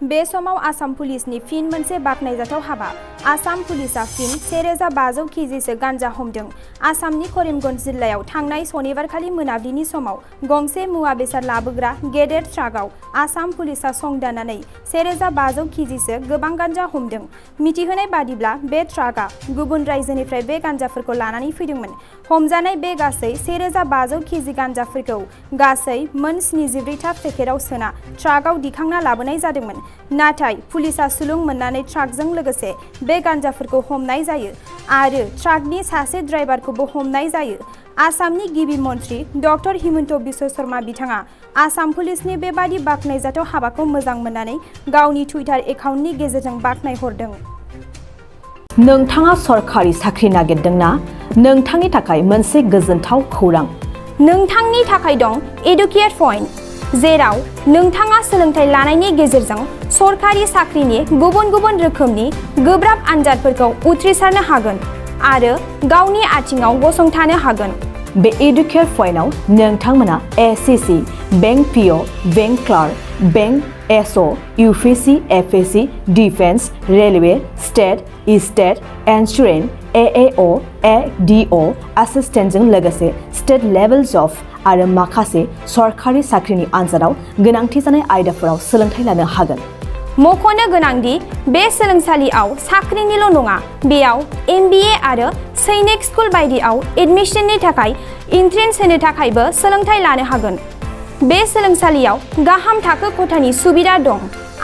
बे समाव आसाम पुलिसनि फिन मोनसे बाखनायजाथाव हाबा। आसाम पुलिसा फिन 1500 केजिसो गांजा हमदों। आसामनि करीमगंज जिल्लायाव थांनाय सनिबारखालि मोनाबिलिनि समाव गंसे मुवा बेसाद लाबोग्रा गेदेर ट्राकआव आसाम पुलिसा संदाननानै 1500 केजिसो गोबां गांजा हमदों। मिथिहोनाय बादिब्ला बे ट्राकआ गुबुन रायजोनिफ्राय बे गांजाफोरखौ लानानै फैदोंमोन। हमजानाय बे गासै 1500 केजि गांजाफोरखौ गासै मोन 74 था पेकेटआव सोना ट्राकआव दिखांना लाबोनाय जादोंमोन। नाथाय पुलिसा सुलुं मोननानै ट्राकजों लोगोसे बे गांजाफोरखौ हमनाय जायो आरो ट्राकनि सासे ड्राइभारखौबो हमनाय जायो। आसामनि गिबि मन्थ्रि डक्टर हिमन्त बिश्व शर्मा बिथाङा आसाम पुलिसनि बेबादि बाखनायजाथाव हाबाखौ मोजां मोननानै गावनि टुइटार एकाउन्टनि गेजेरजों बाखनायहरदों। नोंथाङा सरकारि साख्रि नागिरदोंना? नोंथांनि थाखाय मोनसे गोजोनथाव खौरां। नोंथांनि थाखाय दं एडुकेट पइन्ट, जेराव नोंथाङा सोलोंथाइ लानायनि गेजेरजों सरकारि साख्रिनि गुबुन गुबुन रोखोमनि गोब्राब आनजादफोरखौ उथ्रिसारनो हागोन आरो गावनि आथिङाव गसंथानो हागोन। बे एडुकेट पइन्टआव नोंथांमोना SSC, bank PO, bank clerk, bank SO, UPSC, FSC, defence, railway, state insurance, AAO, ADO एसिस्टेन्टजों लोगोसे स्टेट लेभेल जब आरो माखासे सरकारि साख्रिनि आनजादाव गोनांथि जानाय आयदाफोराव सोलोंथाइ लानो हागोन। मख'नो गोनांदि बे सोलोंसालियाव साख्रिनिल' नङा, बेयाव एमबिए आरो सैनिक स्कुल बायदियाव एडमिशननि थाखाय एन्ट्रेन्स होनो थाखायबो सोलोंथाइ लानो हागोन। बे सोलोंसालियाव गाहाम थाखो खथानि सुबिदा दं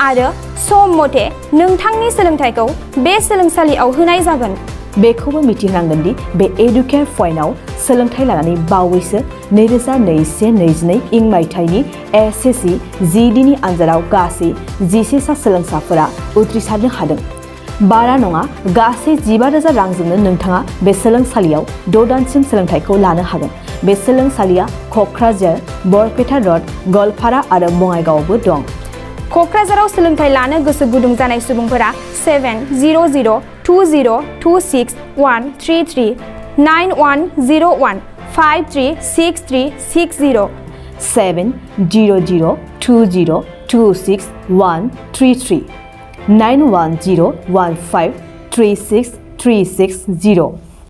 आरो सम मथे नोंथांनि सोलोंथाइखौ बे सोलोंसालियाव होनाय जागोन। बेखौबो मिथिनांगोन दि बे एडुकेट पइन्टआव सोलोंथाइ लानानै बावैसो 2021-22 इं मायथाइनि एसएससि जिडिनि आनजादाव गासै 11 सा सोलोंसाफोरा उथ्रिसारनो हादों। बारा नङा, गासै 15,000 रांजोंनो नोंथाङा बे सोलोंसालियाव 6 दानसिम सोलोंथाइखौ लानो हागोन। बे सोलोंसालिया क'क्राझार, बरपेटा रड, गवालपारा आरो बङाइगावआवबो दं। क'क्राझाराव सोलोंथाइ लानो गोसो गुदुं जानाय सुबुंफोरा 70020261133 9101 536360 70020261133 9101536360